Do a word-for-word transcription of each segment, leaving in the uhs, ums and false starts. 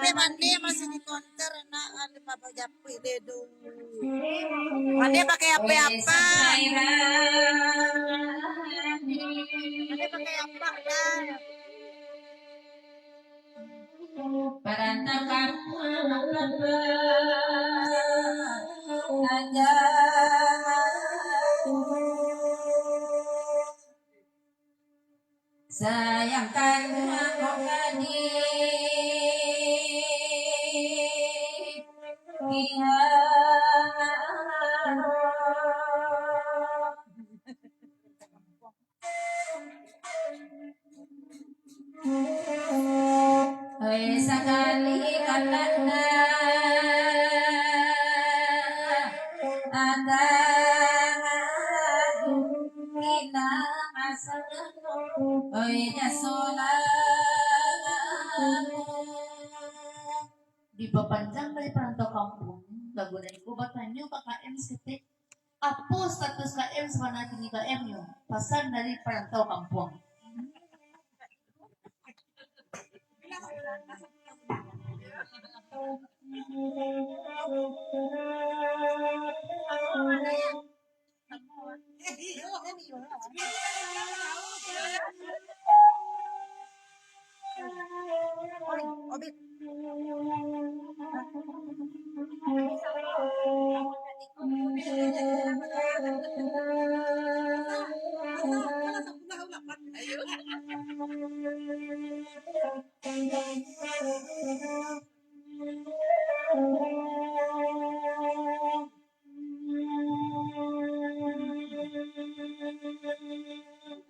Dia mandi masih di konter, nak ada apa japuik dia tu. Mandi pakai apa? Mandi pakai apa dah? Parantau kampuang aja. Sayangkan kok tadi pihak. Oi, sakali katanda, atang inang asal, oi, nyasolah. Dipapanjang dari parantau kampuang, lagu nan iko batanyo ka K M saketek. Apo status K M sabana kini K M nyo? Pasan dari parantau kampuang.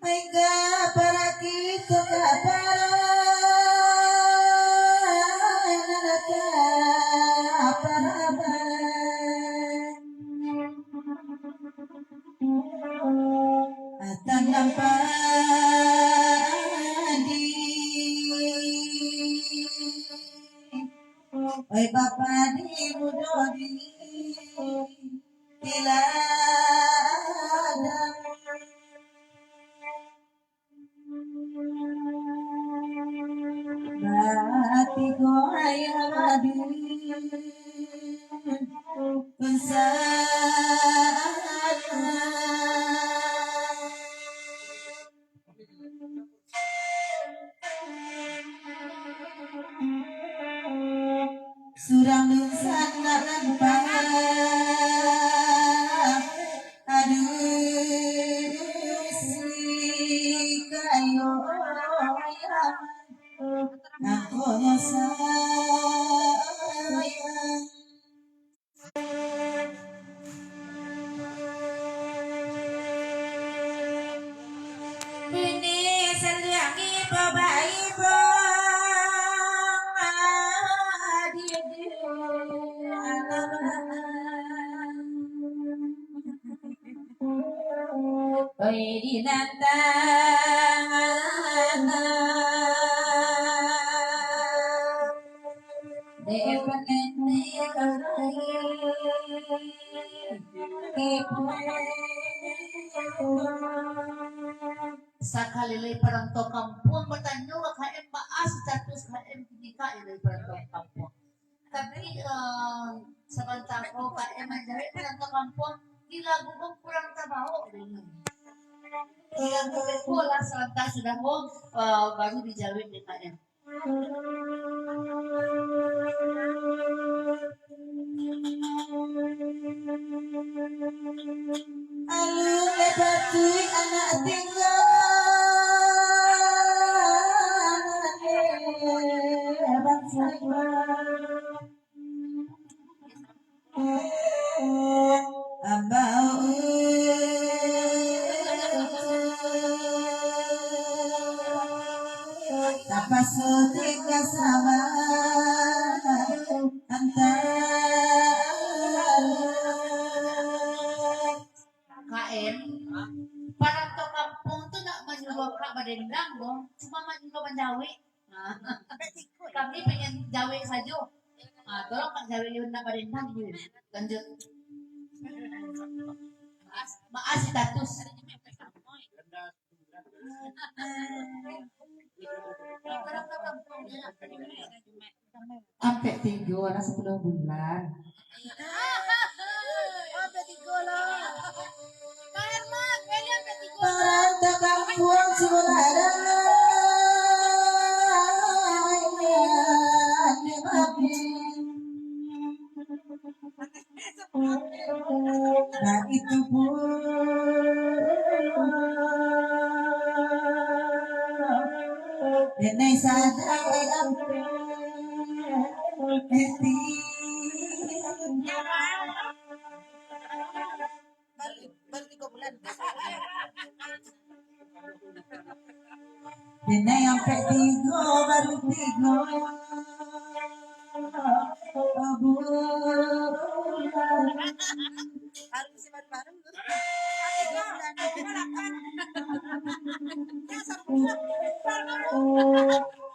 Hingga para kito ka para, nan ka para. Atan nampak di Oi, bapa di mudo di tiladang. Batigo ayah badi pensana. Surang dunsanak lampah, aduh, si kayo yang angkonyo sayang. Bini saluang ibo baibo, di dunia. Oi, dinatang. Sakali lai parantau kampuang batanyo ka K M, baa status K M kini ka lai parantau kampuang. Tapi, eh, sabanta ko K M manjawek parantau kampuang, di lagu ko kurang tabaok dulu. Di lagu ko lah sabanta sudah ko, eh, baru dijawek dek K M. Alun dapati anak tingga, bangsa. Abah, tapaso tingga sama antara. K M, parantau kampuang tu ndak manyuruah kak badendang doh, cuma manyuruah manjawek. Nah. Kami pengen jawek sajo. Ah, tolong Pak Jawek Yun nak badendang dulu. Lanjut. Maas, maas status. Ampek tigo lah sapuluah bulan. Ampek tigo lah. Parang takampuang sudah ada. Nah, itu pun nenek sadar. Baru, baru tiga bulan. Dina yang pek tigo, baru tigo bulan. Baru si baru-baru. Tiga bulan.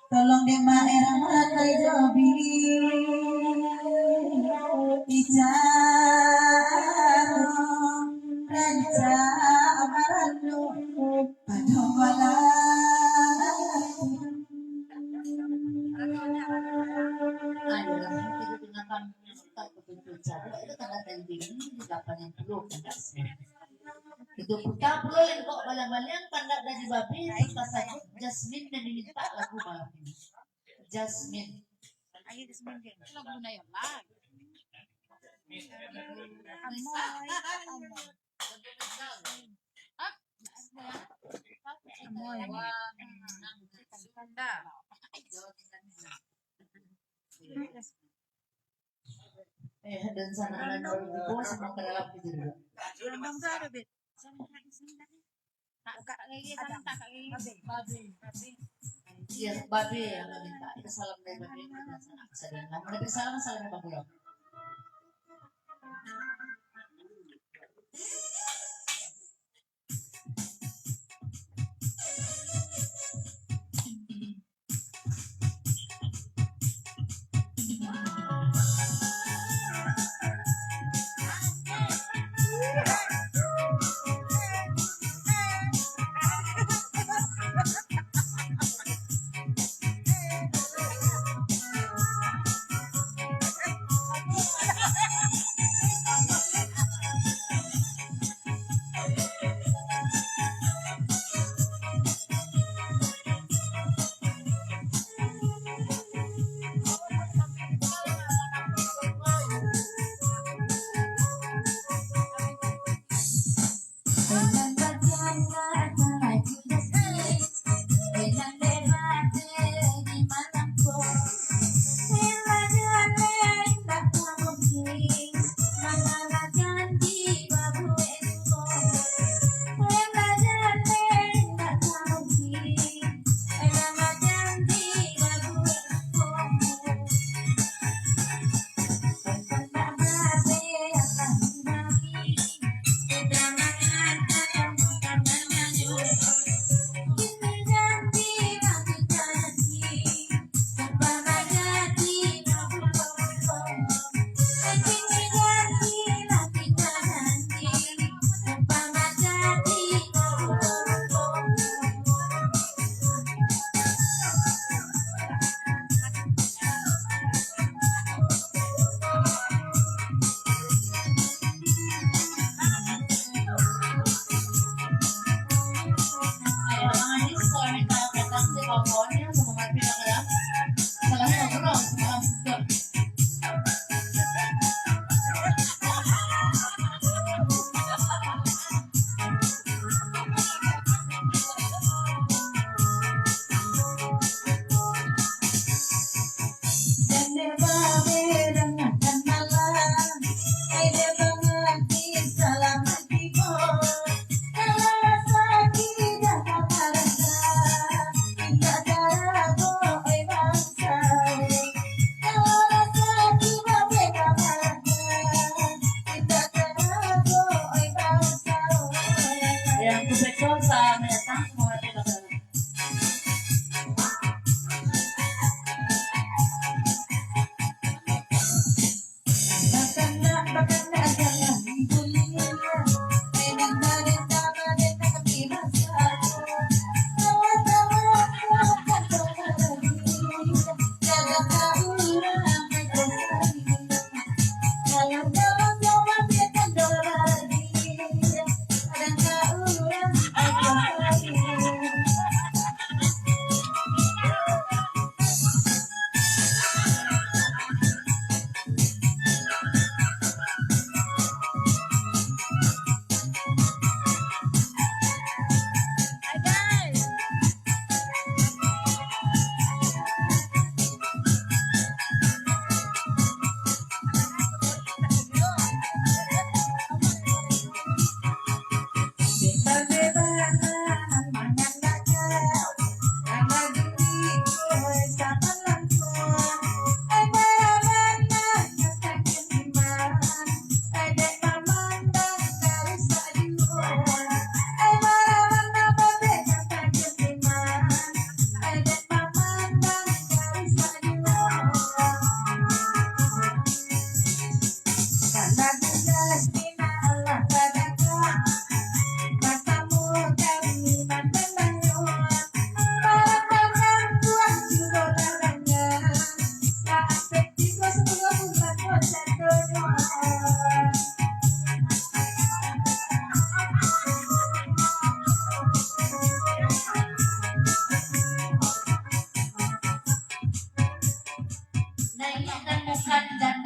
Tolong dek Mak Erma Jobi, Ica, Ranca, Maranu, Padang Balang. Ayolah, kita dengarkan. Itu tanda dari diri, delapan puluh tanda. Itu putar pulo lengkok balang-balang, pandak dari babi, terus tasajud Jasmine yang diminta lagu malam ini. Jasmine. Ayo, Jasmine, Jasmine. Lagu Nayola. Amoy, Amoy. Amoy. Eh, dan sana ada dua ribu semua ke dalam itu juga. Abang tu ada, Bet. Tak, Kak Gigi, sana tak, Kak Gigi? Babe. Babe. Iya, Babe yang minta. Itu salam dari Babe. Salam, salam, salam dari Babe.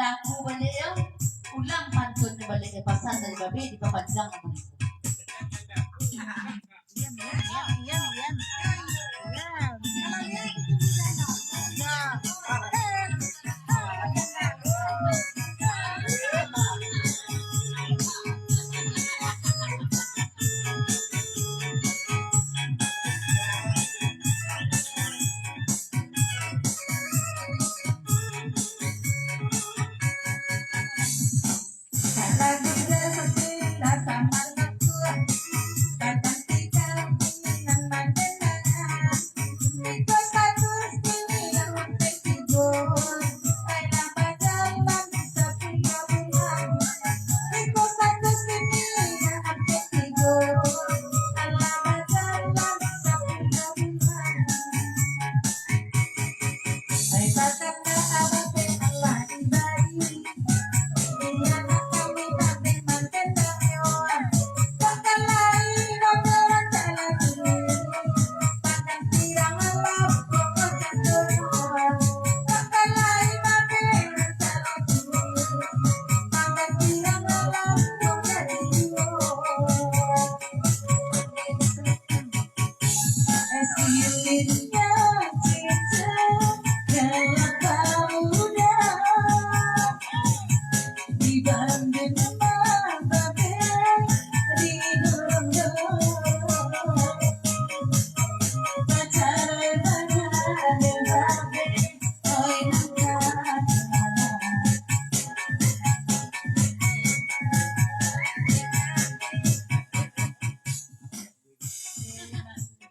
Daku baliak yo, ulang pantun baliak yo, pasan dari Babe dipapanjang.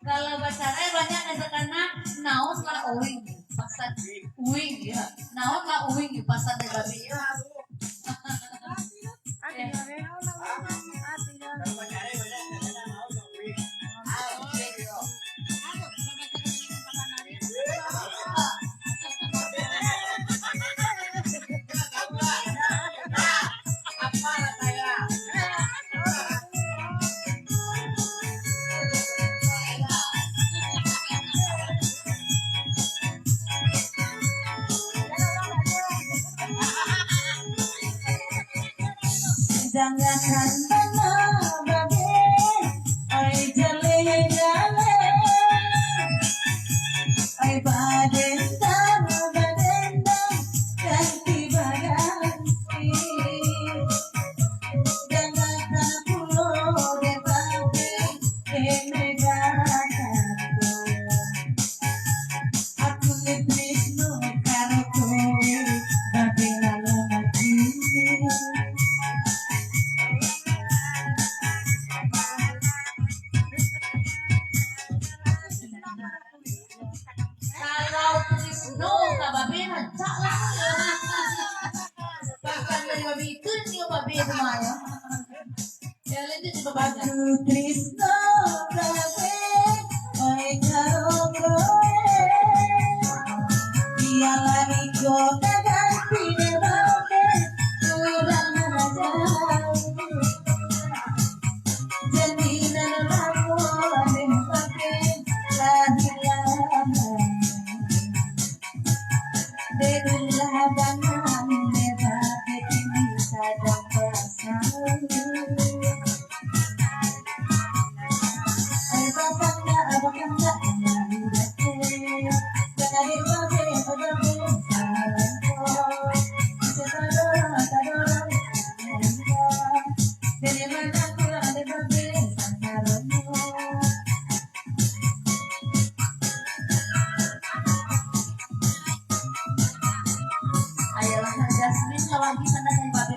Kalau bacarai banyak nan sakana, naon lah uing, pasan uing, ya. Naon lah uing, pasan dari Babe, ya. Jangankan tanah Babe, oi jaleh-jaleh, oi badendang-badendang, ganti baganti. Jangankan pulo dek Babe, dek Mega Satu. Aku ni Trisno karo kowe, Babe lalu mati. Kalau Trisno ka Babe, rancak lah. Bahkan dari Babe itu, nio Babe tu mah, ya. Aku Trisno Babe, oi karo kowe. Bialah iko ka ganti dek Babe, kurang aja. Jadi nan lamo dek Babe, lah hilang. Dek ulah banam, dek Babe kini sadang basau. Ai, bakandak, bakandak, jangan dek Babe, Babe, sayang ko. Bisa tadorong, tadorong, sayang ko. Dari mana pula dek Babe, sakarang ko. Ayolah, Jasmine, kalau lagi sana dari Babe.